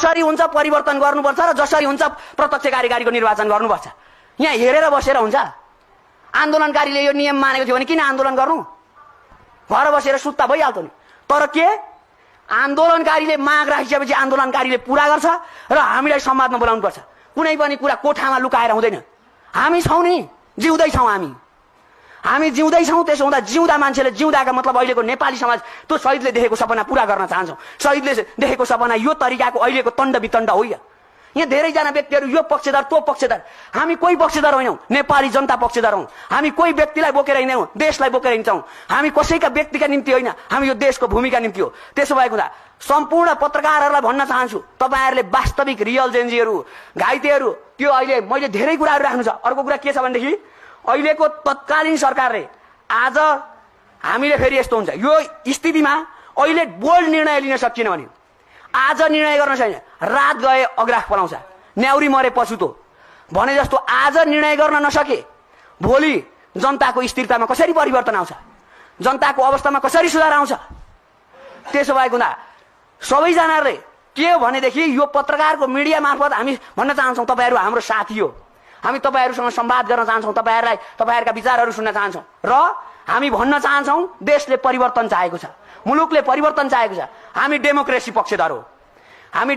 जसरी हुन्छ परिवर्तन गर्नुपर्छ र जसरी हुन्छ प्रत्यक्ष कार्यकारीको निर्वाचन गर्नुपर्छ। यहाँ हेरेर बसेर हुन्छ? आन्दोलनकारीले यो नियम मानेको थियो भने किन आन्दोलन गर्नु? घर बसेर सुत्ता भइहाल्थ्यो नि। तर के आन्दोलनकारीले माग राखिसकेपछि आन्दोलनकारीले पूरा गर्छ र हामीलाई संवादमा बोलाउनु पर्छ। कुनै पनि कुरा कोठामा लुकाएर हुँदैन। हामी छौं नि, जिउँदै छौं हामी जिउँदै छौं। त्यसो हुँदा जिउँदा मान्छेले जिउँदाका मतलब अहिलेको नेपाली समाज त्यो शहीदले देखेको सपना पूरा गर्न चाहन्छौं। शहीदले देखेको सपना यो तरिकाको अहिलेको तण्ड वितण्ड होइन। यहाँ धेरैजना व्यक्तिहरू यो पक्षधर त्यो पक्षधर। हामी कोही पक्षधर होइनौं, नेपाली जनता पक्षधर हौं। हामी कोही व्यक्तिलाई बोकेर हिँड्दैनौं, देशलाई बोकेर हिँड्छौं। हामी कसैका व्यक्तिका निम्ति होइन, हामी यो देशको भूमिका निम्ति हो। त्यसो भएको हुँदा सम्पूर्ण पत्रकारहरूलाई भन्न चाहन्छु, तपाईहरुले वास्तविक रियल जेन्जीहरू घाइतेहरू त्यो अहिले मैले धेरै कुराहरू राख्नु छ। अर्को कुरा के छ भनेदेखि अहिलेको तत्कालीन सरकारले आज हामीले फेरि यस्तो हुन्छ यो स्थितिमा अहिले बोल्ड निर्णय लिन सकिएन भने आज निर्णय गर्न छैन, रात गए अग्राह पलाउँछ, न्याउरी मरे पछुतो भने जस्तो आज निर्णय गर्न नसके भोलि जनताको स्थिरतामा कसरी परिवर्तन आउँछ, जनताको अवस्थामा कसरी सुधार आउँछ। त्यसो भएको हुँदा सबैजनाले के हो भनेदेखि यो पत्रकारको मिडिया मार्फत हामी भन्न चाहन्छौं तपाईहरु हाम्रो साथी हो। हामी तपाईहरुसँग संवाद गर्न चाहन्छौं, तपाईहरुका विचारहरू सुन्न चाहन्छौं र हामी भन्न चाहन्छौं देशले परिवर्तन चाहेको छ, मुलुकले परिवर्तन चाहेको छ। हामी डेमोक्रेसी पक्षधर हो। हामी